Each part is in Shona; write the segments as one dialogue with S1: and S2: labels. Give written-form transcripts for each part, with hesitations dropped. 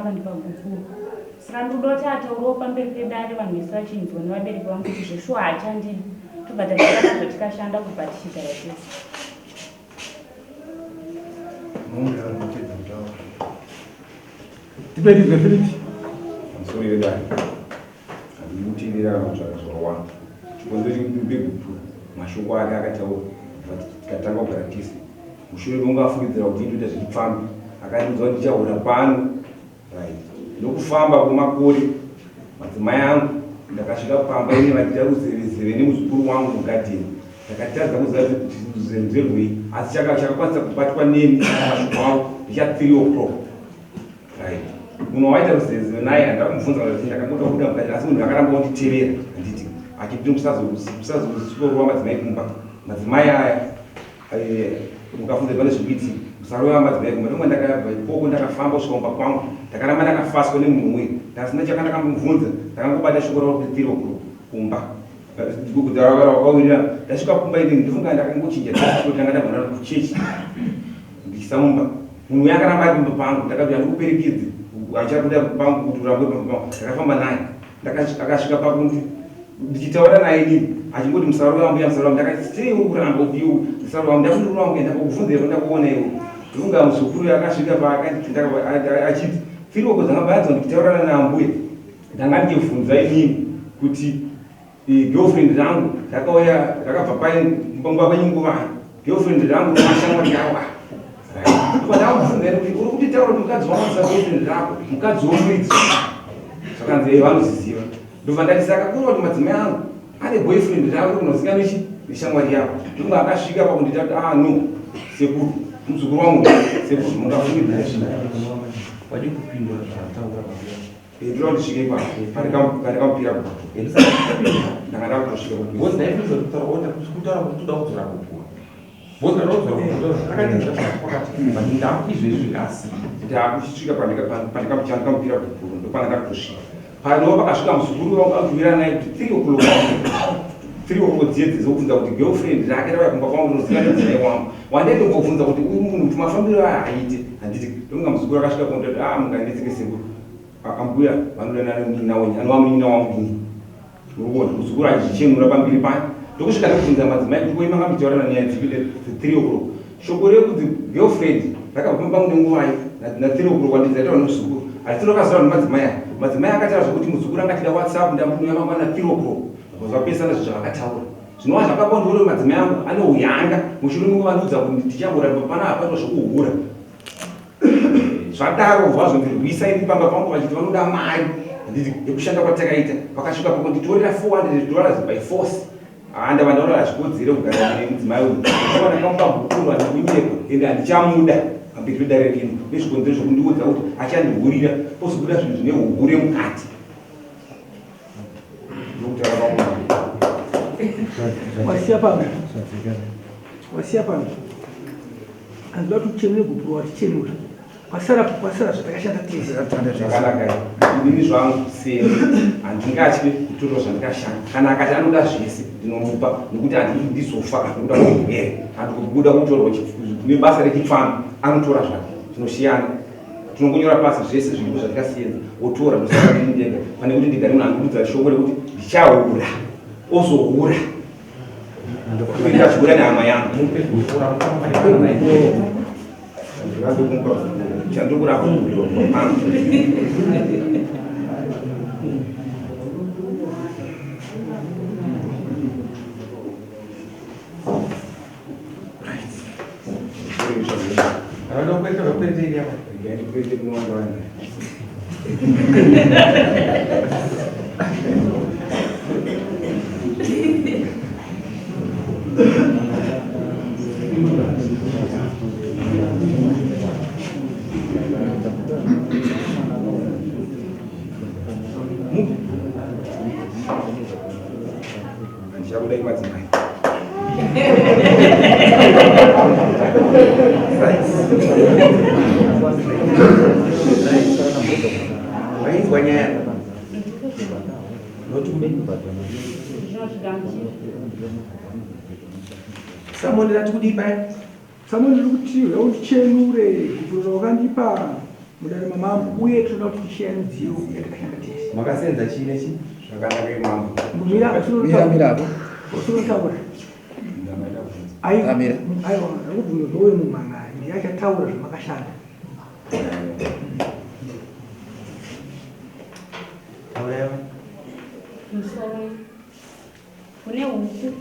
S1: akandipa gupuro. Saka ndikuda kuti ataurawo pamberi pedare vanhu vese vachinzwa nevabereki vangu kuti zveshuwa haachandidi. Tobva tazivana zvatikashanda kubva tichigara tese.
S2: Tipedze Philip.
S3: Pamusoro vedare. Handidi kuteerera kana kutsvaka zvakawanda. Chikonzero chekuti ndimupe gupuro mashoko ake akataura kubva tikatanga kugara tese. Mushure mekunge afungidzira kuti ndoita zvechipfambi akandiudza kuti ndichahura pano. Right. Nokufamba kwemakore madzimai angu ndakasvika pamba ine vachiita ruzevezeve nemuzukuru wangu mugadheni. Ndakatadza kuziva kuti ruzeruzve rwei asi chakakwanisa kubatwa neni mashoko angu ndicha 3 o'clock. Right. Munhu waita ruzevezeve naye handina kumubvunza kana kuti ndakangoda kubuda mukati asi munhu akaramba onditevera handiti achiti musazosvikorowa madzimai kumba. Madzimai aya eh, mukafunza pane zvikuitika musarova madzimai kumba. Ndomwe ndakabva ikoko ndakafamba kusvika kumba kwangu ndakaramba ndakafaswa nemunhu uye ndasina chakandakambobvunza ndakangobata shoko ravo kuti 3 o'clock kumba. Ndakawirira ndasvika kumba ini ndifunga ndakangochinja kuti ndanga ndabva kuchechi ndichisa mumba munhu uya akaramba ari pamba pangu ndakati andikuperekedze achabuda pangu kuti urambe pamba pangu ndakafamba naye akasvika pakundi ndichitaura naye inini achingoti musaro wangu ya musaro wangu ndakati sei uri kuramba kuti iwe musaro wangu ndakuti uri wangu ndakakubvunza iwe ndakuona iwe ndifunga muzukuru akasvika paakati achiti firoko dzanga ndichitaurana naambuya Ndanga ndichibvunza inini kuti girlfriend rangu rakauya rakabva pai mumba kwenyu nguvai girlfriend rangu mashamwari yawo ah ndakubvunza ini kuti uri kutitaura kuti mukadzi wangu sa girlfriend rako mukadzi womuridzi zvakanzi eh vanoziziva ndobva ndati saka kuri kuti madzimai angu ane boyfriend rako rinozikanwa nechi neshamwari yako ndobva akasvika pakundita kuti ah no sekuru muzukuru wangu sekuru mungafungidza izvi
S4: wadi kupindura zvataura baba
S3: Ndinoda kuti svike ipapo. Pane kamupira kupa. Ndanga ndakutosvika kupi.
S4: Boss ndaifunza kutaura kuti kutaura kuti toda kudzora kugura. Boss ndada kudzora kugura zvakati zvakati but ndaku izvezvi asi
S3: ndakuchisvika pane kamupira kugura ndopanga ndakutosvika. Pano pakasvika muzukuru wangu akuwira naye kuti 3 o'clock. 3 o'clock dziye dzizobvunza kuti girlfriend rake rauya kumba kwangu ndinoziva nemudzimai wangu. Wandaitombobvunza kuti uyu munhu kuti mafambiro aya haaite handiti. Ndokunga muzukuru akasvika kundoti ah munganditsike sekuru. Ambuya vanodanana nemunin'ina wenyu anova munin'ina wangu ini. Urikuona muzukuru achizvichenura pamberi pake. Ndokusvika ndokubvunza madzimai kuti koi manga muchitaurana nyaya dzipi dze 3 o'clock. Shoko rekuti girlfriend rakabva pamba pangu nenguvai na 3 o'clock wandinzi ndaitaura nemuzukuru. Asi rakazotaurwa nemadzimai aya. Madzimai akataura zvekuti muzukuru anga achida WhatsApp ndambuya mangwana 3 o'clock. Zvapesana zvinhu zvavakataura. Zvinova zvakapa ndione madzimai angu ane huyanga mushure mekunge vandiudza kuti ndichahura pana hapana zvekuhura. Zvadaro vazondirwisa ini pamba pangu vachiti vanoda mari handiti yekushanda kwatakaita vakasvika pakunditorera 400 dollars by force haa ndava ndaona hazvikodzere kugara nemudzimai uyu aa ndakamupa gupuro handikunyepa ende handichamuda pamberi pedare rino nezvikonzero zvekundiudza kuti achandihurira pozobuda zvinhu zvine uhure mukati ndokutaura kwangu
S2: Wasiya pano. Wasiya pano. Handida kuti uchenure gupuro watichenura. Kwasara kwasara zvatakashanda tese.
S3: Zvakanaka inini zvangu seni handingatye kutorwa zvandikashanda kana akati anoda zvese ndinomupa nekuti handidi ndizofa nekuda kwezvirwere handikubuda kutorwa nebasa rechipfambi anotora zvake tinosiyana tinongonyora pasi zvese zviripo zvatikasiyenza otora ndosara ndini ndega pane kuti ndigare munhu andiudza shoko rekuti ndichahura ozohura ndachihura nehama yangu chandikurapa Handichakuda madzimai.
S4: Wainzwa nyaya? Noti kudii? Samoni rati kudii paya?
S2: Samoni riri kuti uya undichenure gupuro rawakandipa. Mudare mamambo, uye tinoda kuti tisheya midziyo yatakashanda tese.
S4: Makasenza chii nechii?
S3: Zvakanaka imambo.
S2: Mbomira.
S5: Mira, mira apo.
S2: Usinotaura.
S3: Ndamaita kubvunza.
S2: Aiwa.
S5: Amira.
S2: Aiwa, ndakubvunza zvowe mumhan'ari ndiye achataura zvamakashanda.
S6: Taura.
S1: Musoro kune huku.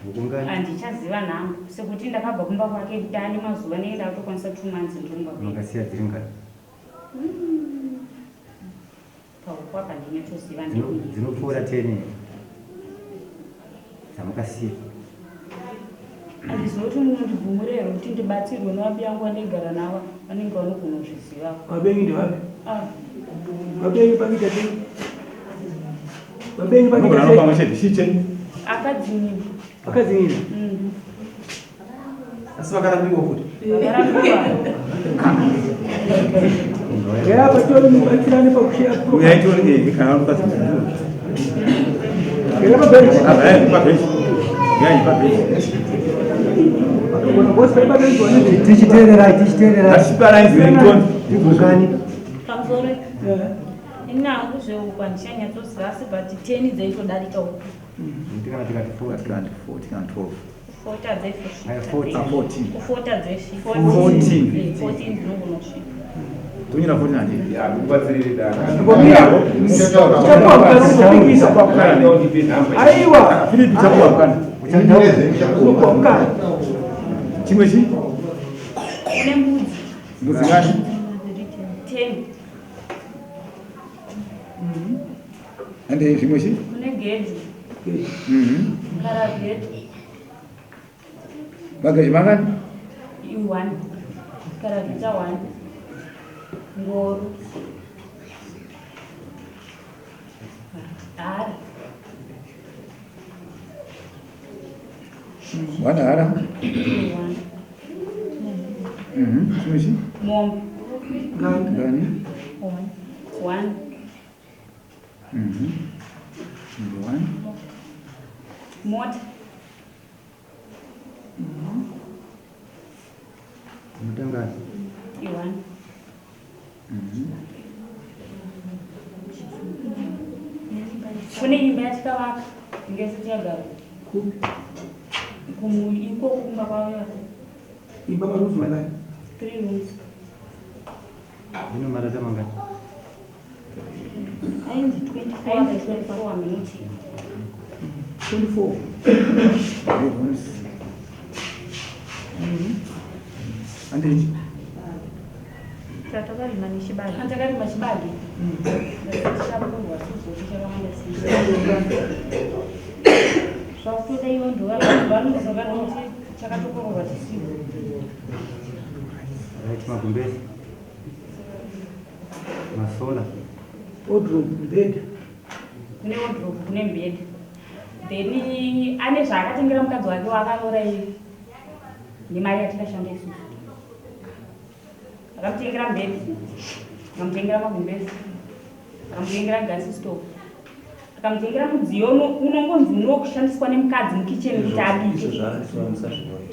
S6: Huku ngani?
S1: Handichaziva nhangu, sekuti ndakabva kumba kwake ndane mazuva nenge ndakutokwanisa 2 months ndiri kumba kwake.
S6: Makasiya dziri ngani?
S1: Pahuku apa ndinatoziva.
S6: Dzinopfuura 10 dzamakasiya?
S1: Handiziva kuti munondibvumira here kuti ndibatsirwe nevabi yangu vandaigara navo, vanenge vanogona kuzviziva.
S2: Vabenyu ndevapi?
S1: Ah.
S2: Vabenyu pakuita sei? Vabenyu pakuita
S4: Unogona
S2: sei?
S4: pamwe chete chii chenyu?
S1: Akadzinina.
S2: Vakadzinina.
S4: Asi vakarambiwa futi.
S1: Vakarambiwa.
S2: Ngaya patori mubatsirane pakusheya.
S4: Uyai tione kana vari.
S2: Ngaya pabhenji.
S4: Pabhenji. Uyai pabhenji.
S2: Bosi paibatanidza vanenge.
S6: Tichiteererai, tichiteererai.
S4: Ngatichiparaidzire mutoni.
S6: Ngani?
S7: Pamusoro, ini hangu zvehuku handichanyatsoziva, asi but 10 dzaitodarika huku.
S6: Kana tikati 40.
S5: Kana 40 kana 12.
S7: 40 hadzaikusvika.
S6: Aya, 40.
S5: Ah, 14.
S7: Ku40 hadzaisvika.
S5: 14.
S7: 14 dzinogona kusvika.
S5: Tonyora 14 handi.
S3: Ya, kubatsirire dare.
S2: Mbomira. Chapuwa mukana umbopikisa. Aiwa.
S4: Philip, chapuwa mukana.
S2: Unopuwa mukana.
S4: Chimwe chi?
S1: Kune mbudzi.
S4: Mbudzi ngani?
S1: 10.
S5: Ande zvimwe chi?
S1: Kune gejo. Karavheti.
S5: Mageji mangani?
S1: I1, karavhita 1, ngoro, hara.
S5: One hara.
S1: I1.
S5: Chimwe chi?
S1: Mombe.
S2: Ngani?
S5: Ngani?
S1: 1.
S5: Number one.
S1: Mota.
S6: Mota ngani?
S1: I1. Kune imba yatikavaka inge isati yagara. Ikoko kumba kwavo.
S2: Imba marooms mangani?
S1: Three rooms.
S6: Dzino marata mangani?
S7: Ainzi 24.
S1: Ainzi 24 minutes.
S2: 24.
S5: Three rooms. Ande
S7: Tatakarima nechibage.
S1: Antakarima chibage tichakurwa sizoti chakawanda sei zvakutoda iwo ndovanozova nokuti chakatokororwa chisipo.
S6: Right, magumbezi, masola.
S2: Wardrobe, mubhedha.
S1: Kune wardrobe, kune mubhedha, then ane zvaakatengera mukadzi wake waakaroora iye nemari yatikashanda isusu. Akamutengera mubhedha, akamutengera magumbezi, akamutengera gas stove, akamutengera mudziyo unongonzi unokushandiswa nemukadzi mukicheni kuti abike.
S8: Izvo zvaarisiwa musazvinyore.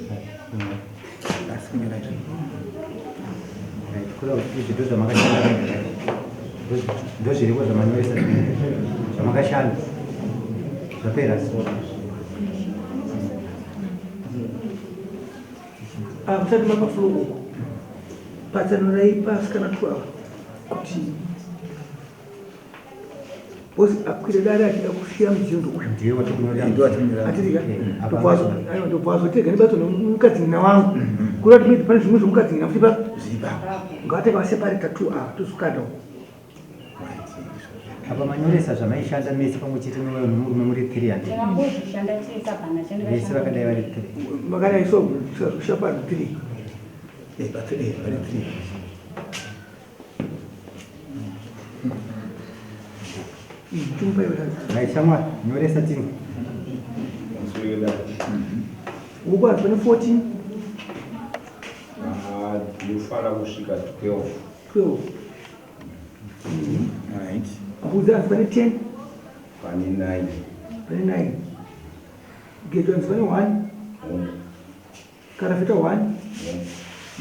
S5: Asi kunyora izvo.
S6: Right, kuda kuti izvi ndo zvamakashanda, ndo zviripo zvamanyoresa zvamakashanda, zvapera.
S2: Ah, musati mapa floor uko, patsanurai pasikana 12 kuti bosi akwire dare achida kushiya mudziyo ndouyu.
S6: Ndiye watikunyorera.
S5: Ndiye watikunyorera.
S2: Atirika.
S6: Apa.
S2: Ndobvazotega ndibatso nemukadzingina wangu, kuda kuti maybe pane zvimwe zvomukadzingina futi pa
S5: Zviba.
S2: Ngavateka vaseparata two ava, tozokanda uko.
S5: Right, izvozvo.
S6: Apa manyoresa zvamaishanda mese pamwe chete nemurume muri 300.
S1: Takambozvishanda tese, hapana.
S6: Vese vakadai vari 3.
S2: Makadai so kusha pano three.
S5: But vari three.
S2: Chumupa iwe.
S6: Right, shamwari, nyoresa timwe.
S3: Musoro wedare.
S2: Uko anzi pane 14.
S3: Ah, ndinofanira kusvika 12.
S2: 12.
S5: Right.
S2: Mbudzi anzi pane 10.
S3: Pane 9.
S2: Pane 9. Gejo anzi pane 1.
S3: Hongu.
S2: Karafita 1.
S3: Hongu.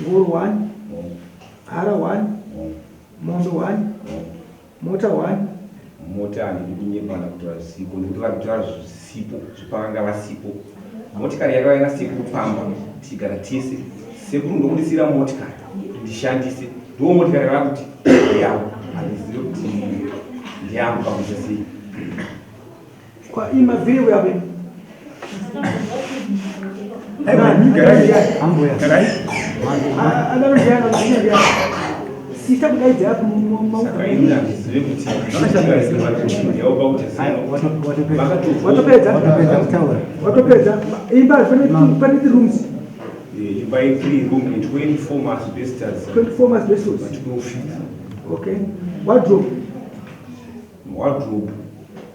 S2: Ngoro 1.
S3: Hongu.
S2: Hara 1.
S3: Hongu.
S2: Mombe one. Mota one.
S3: Mota handidi kunyepana kutaura zvisipo nekuti vari kutaura zvisipo zvepavanga vasipo. Motikari yakauya nasekuru pamba tichigara tese. Sekuru ndokundisiira motikari kuti ndishandise. Ndiwo motikari yava kuti yavo. Handizive kuti ndiyangu pakuita sei.
S2: Kwa imabvire uya be. Watopedza imba pane three rooms.
S3: Imba i three room and 24 asbestos.
S2: 24 asbestos. Okay. Wardrobe.
S3: Wardrobe.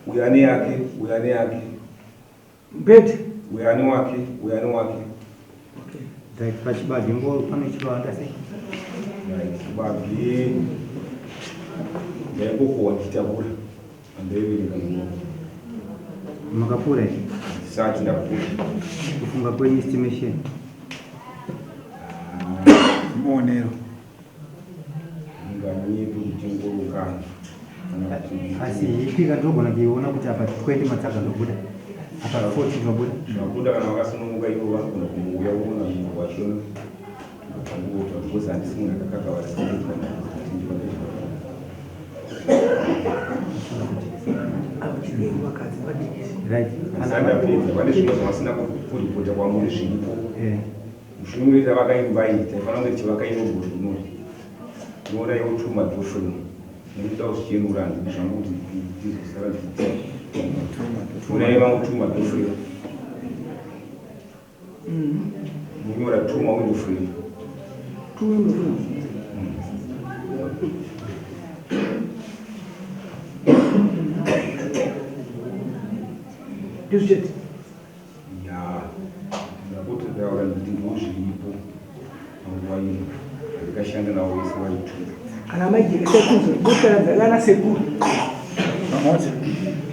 S3: Uyu ane yake, uyu ane yake.
S2: Bed.
S3: Uyu ane wake, uyu ane wake.
S2: Okay.
S6: Right, pachibage ngoro pane chivanda sei?
S3: Right, chibage ndaingokohwa ndichitakura andaiverenga ngoro.
S6: Makapura here?
S3: Ndisati ndapura.
S6: Kufunga kwenyu estimation.
S5: Muonero.
S3: Unganyepe kuti ngoro kani.
S6: Asi ipika ndogona kuiona kuti apa 20 matsaga zvabuda. Apa 40 zvabuda.
S3: Zvabuda kana vakasununguka ivo vanogona kungouya voona munhu wachona. Panguva because handisi munhu akakakavara
S6: Right.
S3: Sandapedza pane zvimwe zvavasina kuripota kwamuri zviripo.
S6: Eh.
S3: Mushure mekuti tavaka imba iyi taifanira kunge tichivaka ino gore rinori. Tinoona iwo tuma doframe. Nekuda kuzvichenura handidi zvangu kuti ndizosara ndichiti. Tuna ivangu tuma doframe. Munyora tuma window frame.
S2: Two window frame. Ndizvo chete.
S3: Ya, ndakutotaura ndikuti ndozviripo panguva ino ndikashanda navo vese vari two.
S2: Kana mai Jekesa kunzwa motikari dzakana sekuru.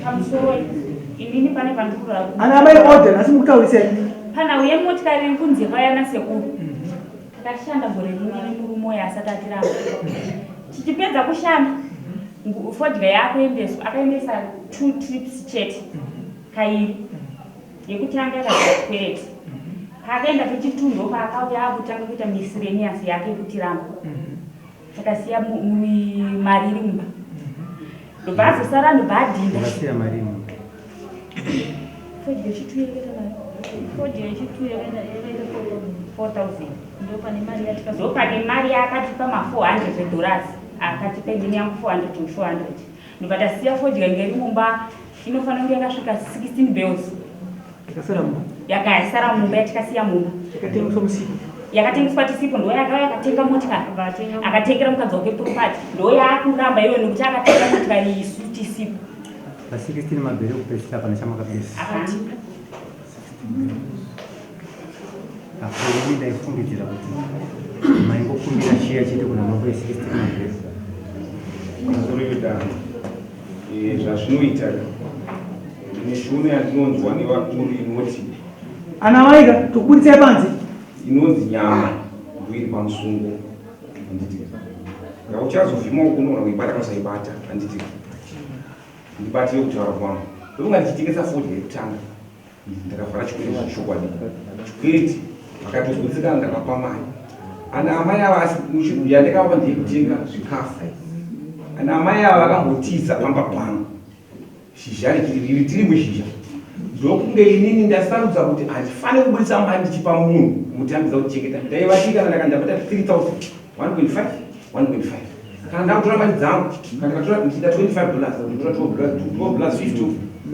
S1: Pamusoro inini pane pandiri
S2: Ana mai order nhasi mukutaurisai.
S1: Pana uye motikari iri kunze kwaya nasekuru. Takashanda gore rimwe nemurume uyo asati atiramba. Tichipedza kushanda fodya yakuendeswa akaendesa two trips chete kairi. Yekutanga yakabva chikwereti. Paakaenda kechitu ndopaakauya akutanga kuita miscellaneous yake yekutiramba. Takasiya mari iri mumba. Ndobva azosara ndobva adhinda.
S6: Makasiya mari mumba.
S1: Fodya yechitu yakaita mari.
S7: Fodya yechitu yakaita 4000. Ndopane mari yatika.
S1: Ndopane mari yaakatipa ma 400 dollars. Akatipa inini yangu 400 400. Ndobva tasiya fodya inge iri mumba inofanira kunge yakasvika 16 bells.
S2: Yakasara mumba.
S1: Yakasara mumba yatikasiya mumba.
S2: Yakatengeswa musipo.
S1: Yakatengeswa tisipo ndo yakauya akatenga motikari. Akatengera mukadzi wake property. Ndo yaakuramba iwe nekuti akatenga motikari isu tisipo.
S6: Pa 16 mabheri ekupedzisira hapana chamakabisa.
S1: Hapana.
S6: Apo ini ndaifungidzira kuti maingokumbira shiya chete kuna mambo ye 16 mabheri.
S3: Pamusoro yedare. Zvazvinoita ndine shona yandinonzwa nevakuru inoti
S2: Ana mai ka tokubuditsai panze.
S3: Inonzi nyama ndoiri pamusungo handiti ka uchazovhima uko unoona kuibata kana usaibata handiti ndibatire kutaura kwangu ndofunga ndichitengesa fodya yekutanga ndakavhara chikwereti zvechokwadi chikwereti vakatozwitsikana ndakapa mari ana amai ava asi yandakavapa ndeyekutenga zvikafu ana amai ava vakambotiza pamba pangu shizha riri tiri muzhizha ndokunge inini ndasarudza kuti handifaniri kubudisa mari ndichipa munhu mutambidza kuchengeta ndaivati kana ndaka ndabata 3000 1.5 1.5 kana ndakutora mari dzangu kana ndikatora ndichida 25 dollars ndotora 12 dollars 12 dollars 50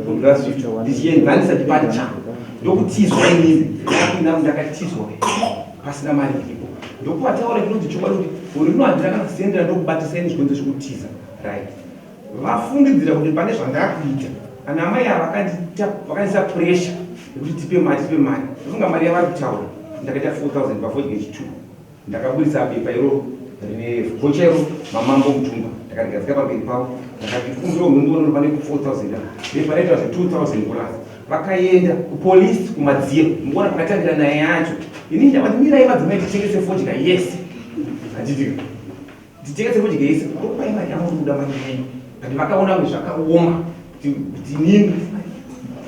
S3: 12 dollars 50 ndichienzanisa chipani changu ndokutizwa inini ndakuinamo ndakatizwa pasina mari iripo ndokuvataura chinonzi chokwadi kuti gore rino handina kana sendera ndokubatisa ini zvikonzo zvekutiza right Vafungidzira kuti pane zvandakuita. Ana amai ava vakandiisa pressure yekuti tipe mari tipe mari. Ndofunga mari yavari kutaura ndakaita 4000 pafodya yechitu. Ndakaburitsa bepa iroro rine gocha iro mamambo mutumba ndakarigadzika pamberi pavo ndakati kumbiro munondiona pane 4000 bepa raita zve 2000 dollars. Vakaenda kupolice kumadziro mukuona pakatangira nyaya yacho. Ini ndavati mirai madzimai titengese fodya yese. Handiti.
S4: Nditengese fodya yese ndokupai mari yamuri kuda mari yenyu. But vakaona kunge zvakaoma kuti inini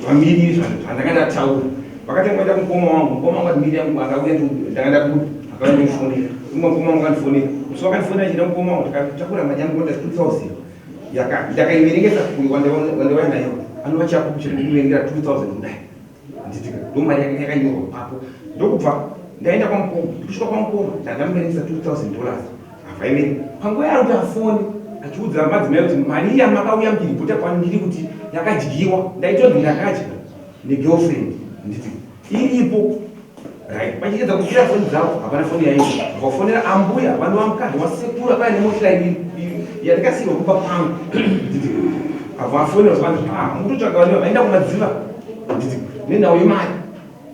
S4: vamiriri zvandanga ndataura. Vakatanga vaenda kumukoma wangu, mukoma wangu ati miri yangu akauya ndanga ndabuda akauya ndomufonera. Umwe mukoma wangu akandifonera. Musi wakandifonera achida mukoma wangu ndakatakura mari yangu ndoda 2000. Yaka ndakaiverengesa uyo wandauya nayo anova chapupu chekuverengera 2000 kudai. Handitika ndomari yanga yakanyorwa ipapo ndokubva ndaenda kwamukoma ndikusvika kwamukoma ndandamuverengesa 2000 dollars havaiverenga panguva yaari kuti afone achiudza madzimai kuti mari iya makauya muchiripota kwandiri kuti yakadyiwa ndaitonzi ndakadya negirlfriend handiti iripo right vachiedza kukwira foni dzavo hapana foni yaiko vafonera ambuya vanova mukadzi wasekuru akauya nemotira yandikasiirwa kumba kwangu nditi havafonera zvanzi ah mukutotsvaga vanhu vaenda kumadziva nditi nenhau yemari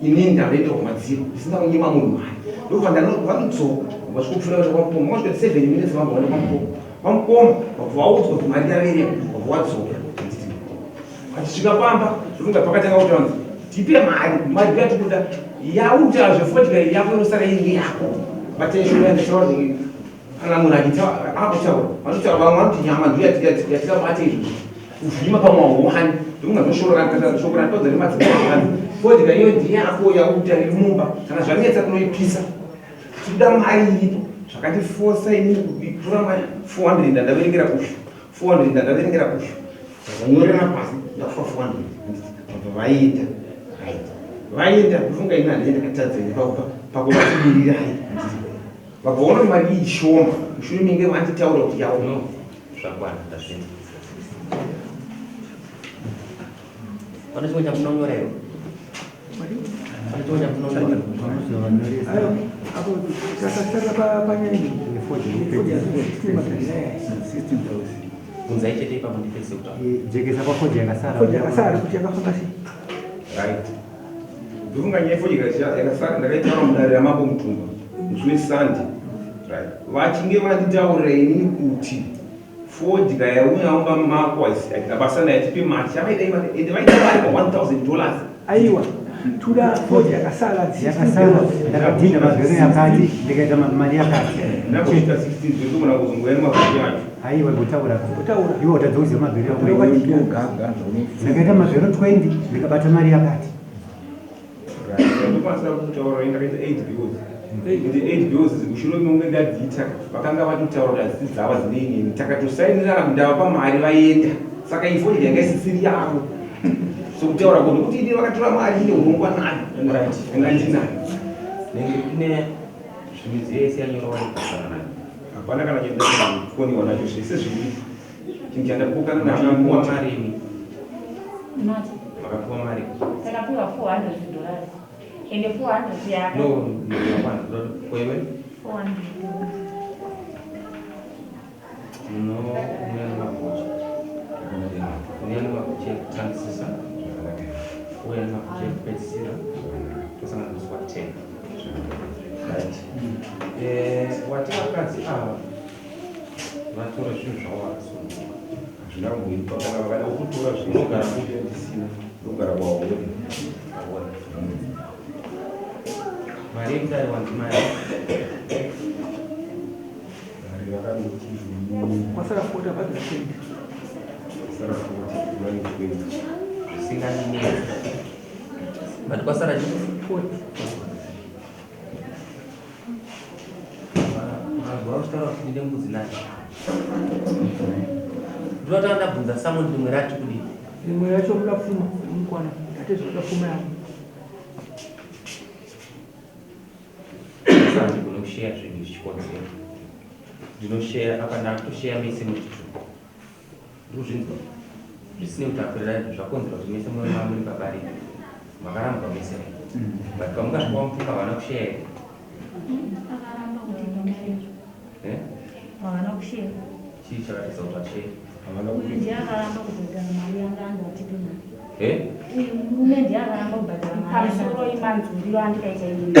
S4: inini ndavaenda kumadziva ndisina kunyima munhu mari ndobva vanodzoka vasvikopfuura vaenda kwamukoma vasvika 7 minutes vabva vaenda kwamukoma vamukoma vabva vaudzwa kuti mari yaverengwa vabva vadzoka nditi Achisvika pamba zvokunga pakatanga kutanzi tipe mari mari yatikuda yautaura zvefodya yako inosara iri yako batai shoko yandataura kana munhu akutaura vanotaura vamwe vanoti nyama ndiyo yatikabata izvozvo kuvhima pamwe hauwani ndokunga zvoshoko rataudza nemadzimai fodya iyo ndiyako yakuta iri mumba kana zvanetsa kunoipisa tikuda mari iripo zvakatifosa ini kutora mari 400 ndandaverengera uyu 400 ndakaverengera kusho ndakanyorera pasi ndakufa 400 vabva vaenda right vaenda ndofunga ini handei ndakatadza ini pakuvatibirirai vabva vaona kuti mari iyi shoma mushure menge vanditaura kuti yawo
S8: no zvakwana ndazvinzwa pane chimwe chamunonyora here pane chimwe chamunonyora
S2: Apo takasara panyaya iyi.
S8: Bvunzai chete ipapo ndipedzise kutaura.
S6: Jekesa pafodya yakasara.
S2: Fodya yakasara kuti yakafamba sei?
S4: Right. Ndofunga nyaya yefodya yakasara ndakaitaura mudare ramambo Mutumba musi weSunday. Right. Vachinge vanditaurira inini kuti Fodya yauya mumba mako haina basa nayo tipe mari chavaida imari ende vaida mari pa 1000 dollars.
S2: Aiwa toda fodya yakasara
S6: Yakasara ndakadhinda mabhero yakati ndikaita mari yakati.
S4: Ndakosvika 16 zvekugona kuzongouya nemabhero acho.
S6: Aiwa kutaura.
S2: Kutaura.
S6: Iwe utadza mabhero yako. Ndakaita mabhero 20 ndikabata mari yakati.
S4: Ndokwanisa kutaura ndakaita 8 bills. Ende 8 bills mushure mekunge ndadziita vakanga vatotaura kuti hadzisi dzavo dzinei neni. Takatosainirana kuti ndavapa mari vaenda. Saka iyi foni yanga isisiri yavo. So kutaura kuti kuti ini vakatora mari ine urongwa nayo.
S8: Right.
S4: Yanga ndinayo.
S8: Nenge ine zvimidziyo yese yanyorwa nekupesana nayo.
S4: Hapana kana chandakoniwa nacho zvese zviri. Chinhu chandapokana nacho
S8: Makapuwa mari imi.
S1: Not.
S8: Makapuwa mari.
S1: Takapiwa 400 dollars. Ende 400 yaka.
S8: No, ndakwana. Kwewe
S7: 400 dollars.
S8: muno unoya nemagocha. Unoya nemagocha ekutangisisa. Uya nemagocha ekupedzisira. Tosangana musi wa 10. Right. Eh, wati vakadzi ava vatora zvinhu zvavo vakasununguka.
S3: Hazvina kumboipa kana vakada kutora zvinhu
S8: Unogara kupi?
S3: ndisina ndogara kwaone.
S8: Waona. Mari yekudare wanzi mari.
S3: Mari vakandoti
S2: Kwasara 40 above 20.
S3: sara 40 running 20.
S8: Zvisingandinetsi. But kwasara chii?
S2: 40.
S8: Mazuva uchitaura kuti ndine mbudzi nani. Ndinotanga ndabvunza Samoni rimwe rati kudii?
S2: Rimwe racho roda pfuma mukwana. Ndatezvoda pfuma yangu.
S8: Sasa ndigone kusheya zvinhu zvichikonzera. Ndinosheya apa ndakutosheya mese muri two. Ndikuzvinzwa. Zvisinei kuti akurira zvakonzera kuti mese muri muri pabarika. Makarambwa mese. But pamungasvika wamutumba havana kusheya here?
S7: Akaramba kuti pamari.
S8: Eh?
S7: Havana kusheya.
S8: Chii chakatisa kuti vasheya?
S3: Havana
S7: Uyu
S3: kupi.
S7: ndiye akaramba kubhadhara mari yanga anzi atipe mari.
S8: Eh?
S7: Uyu murume ndiye akaramba kubhadhara mari.
S1: Pamusoro imanzwiro andikaita ini.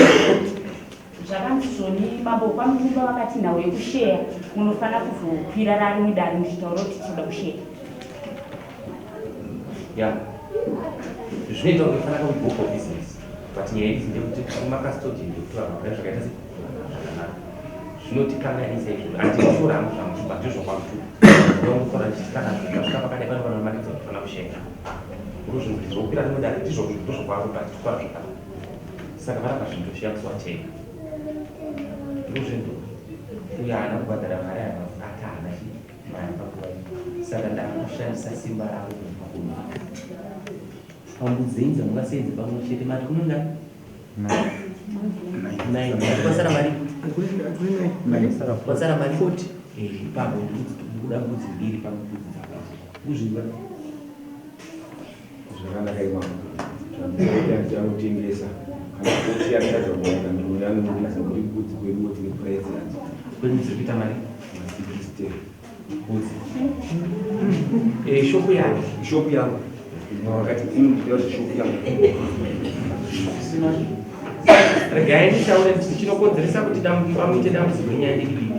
S1: Zvakanzi zvoni mambo kwaMutumba vakati nhau yekusheya munofanira kuzokwira rarimwe dare muchitaura kuti tinoda kusheya.
S8: Yeah. Zvinoita kunge fanaka we go for business. But nyaya idzi ndeyekuti kuma custodian ndekuti vanhu vagare zvakaita se zvakanaka. Zvinotikanganisa izvozvo. Handinoshora hangu zvangu but ndozvakwakutu. Ndongotaura ndichiti kana zvinhu zvasvika pakadai pane vanhu vanomanikidza kuti fana kushenga. Ndozvinhu kuti zvokwira rimwe dare ndizvo ndozvakwaku but tikutaura zvakare. Saka varamba zvinhu toshiya musi wachena. Ndozvinhu uyo haana kubhadhara mari ati haana chii mari panguva iyi. Saka ndakushandisa simba rangu kubva kuno. Pambudzi dzenyu dzamungasenze pamwe chete mati kunonga nine. Kwasara mari? Kwasara mari 40. Eh, ipapo ndikuda mbudzi mbiri pambudzi dzako. Kuzvinzwa.
S3: Zvakanaka imama. Zvandinoita ndichanotengesa. Kana kuti yatadza kuwana ndinoya nembudzi nekuti mbudzi kwedu tine price yadzo.
S8: Kwedu dziri kuita mari?
S3: Ma60.
S8: Mbudzi. Eh, shopu yako.
S3: Shopu yangu. Wakati inondida kuti shopu yangu.
S8: Sina. Regai nditaure kuti chinokonzeresa kuti pamuite dambudziko inyaya diki diki.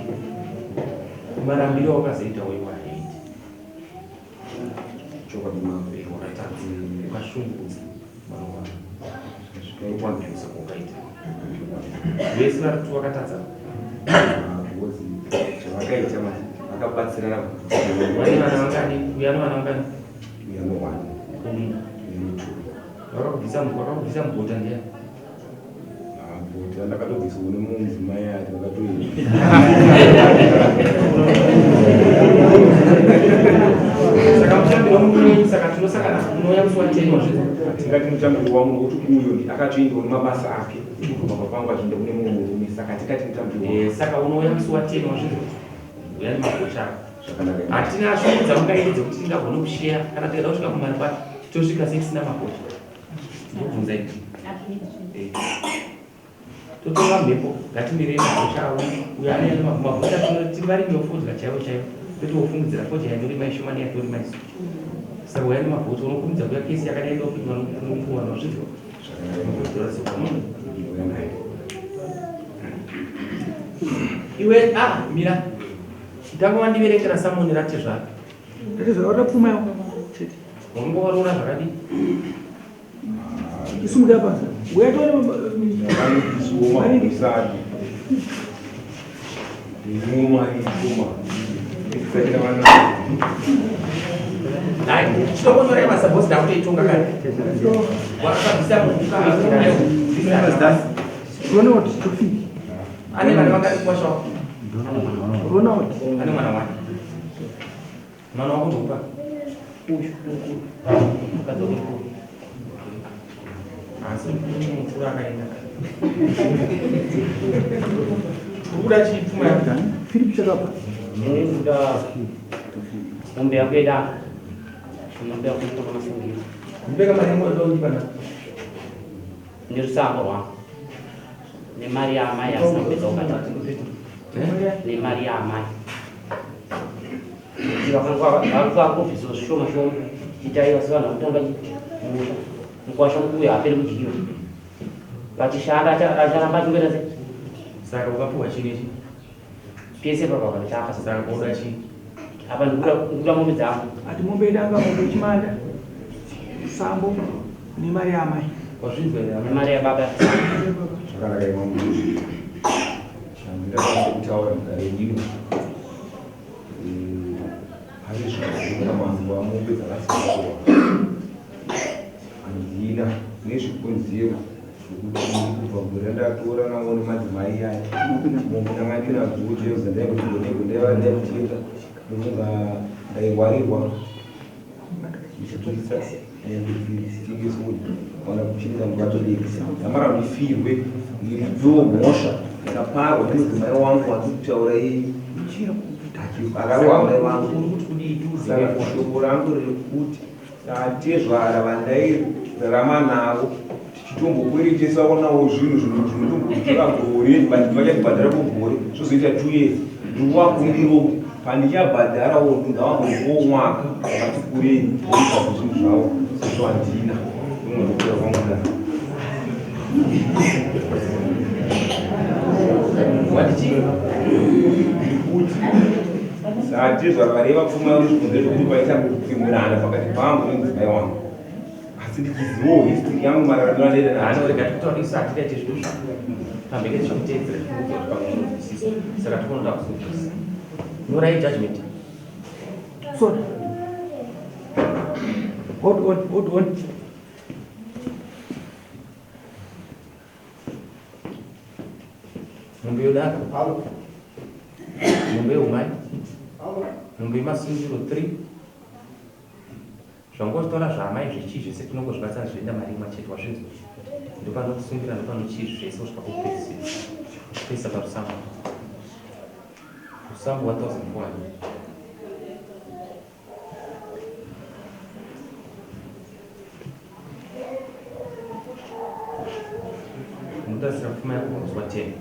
S8: Marambiro awakazoita uyu wahaiti.
S3: Chokwadi mama.
S8: Wakatadza ukashungurudza mwana wako. Ndokuabuse kwaukaita. Vese vari kuti wakatadza.
S3: Because zvavakaita manje vakabatsirana.
S8: Vane vana vangani? Uyu ane vana vangani?
S3: Uyu ane one.
S8: Uyu
S3: ane two.
S8: Vakakubvisa vakakubvisa mugota ndiani?
S3: Bota ndakatobviswa kune mumwe mudzimai ati vakatoenda.
S8: Saka muchambiro munei saka tinosangana unouya musi wa 10 wazvinzwa.
S3: Tingati mutambiro wangu nokuti uyo akatoendawo nemabasa ake kubva pamba pangu achienda kune mumwe murume saka tingati mutambiro wangu.
S8: Eh, saka unouya musi wa 10 wazvinzwa. Uya nemagocha ako.
S3: Zvakanaka.
S8: Hatina shungu dzamungaite dzekuti tingagone kusheya kana tikada kusvika kumari kwacho tosvika sei tisina magocha. Ndobvunza ini. Eh. Totora mhepo ngatimirei magocha avo uyo ane magocha tiri varimi vefodya chaivo chaivo kwete wofungidzira fodya yatorima ishoma neyatorima isu. Saka uya nemagocha unokurumidza kuya kesi yakadai ndokuti vanhu vazvinzwa. Iwe ah mira. Tanga wandiverengera samoni ratezvara.
S2: Ratezvara watapfuma yako chete.
S8: Wangovarora zvakadii?
S2: Isumuka apa. Uya tore
S3: mari.
S8: Chitokonyorai masabhosi ndakutoitonga kare. Wakabvisa muka.
S2: Ronald Tofik.
S8: Ane vana vangani kukwasha wako?
S2: Ronald.
S8: Ane mwana wani. Mwana wako ndokupa?
S9: Uyu mukuru. Mukadzi wake mukuru.
S8: Asi mukuru akaenda. Uri kuda chii pfuma yako?
S2: Philip Chakapa.
S9: Ndinoda mombe yako yedanga. Mombe yako inotoka masungiro.
S8: Ndipeka mari yangu yandondipa na.
S9: Nerusango rwangu. Nemari yaamai asina kupedza kubhadhara. Nemari yaamai. Kuti vakangobviswa zvishoma shoma. Chitai vasi vanhu vakutanga musha. Mukwasha mukuru haaperi kudyiwa. Vachishanda acharamba achingoita sei?
S8: Saka ukapiwa chii nechi?
S9: Pese papa panochaka.
S8: Saka unoda chii?
S9: Apa ndikuda mombe dzangu.
S2: Ati mombe yedanga, mombe yechimanda, sambo nemari yaamai.
S8: Wazvinzwa here?
S9: Nemari yababa.
S3: Zvakanaka imambo. Chandingakwanisa kutaura mudare rino pane zvikabuda mazuva mombe dzakasiyana handina nezvikonzero zvekuti kubva gore randatora nawo nemadzimai aya mombe ndanga ndinadzo chaidzo dzandaingotigonego ndaiva ndokunga ndaingwarirwa ndichiturisa wana kuchengeta muvabereki ndamara ndifirwe iridzo mhosva yakaparwa nemudzimai wangu wandiri kutaura iye akarohwa mai vangu. Saka shoko rangu riri kuti atezvara vandairarama navo tichitombokweretesawo nawo zvinhu zvinotombotora gore but vachatibhadhara kugore zvozoita 2 years ndikuvakumbirawo kuti pandichabhadharawo ngavambotiwo mwaka wakati kurei voita zvinhu zvavo sezvo handina umwe ndokura kwangu da kuti satezvara vareva pfuma yangu zvikonzero zvekuti paita kupfimbirana pakati pangu nemudzimai wangu asi ndichizivawo history yangu mararamiro andaita
S8: nacho. Rega tikutaurisa hatikaite zvinhu zvako. Pamberi tichakuteedzera tikungoziva kuti pamwe unonzwisisa. Saka tikunoda kuzobvisa. Nyorai judgment.
S2: Sorry. Hold on, hold on.
S8: Mombe yodaka. Mombe yeumai. Mombe yemasungiro 3. Zvangotora zvaamai zvechii zvese tinongozvibatsana zvoenda mari imwe chete wazvinzwa. Ndopanokusungira ndopanochii zvese kusvika pokupedzisira. Pesa parusambo. Rusambo 1400. Unotarisira pfuma yako pamusi wa 10.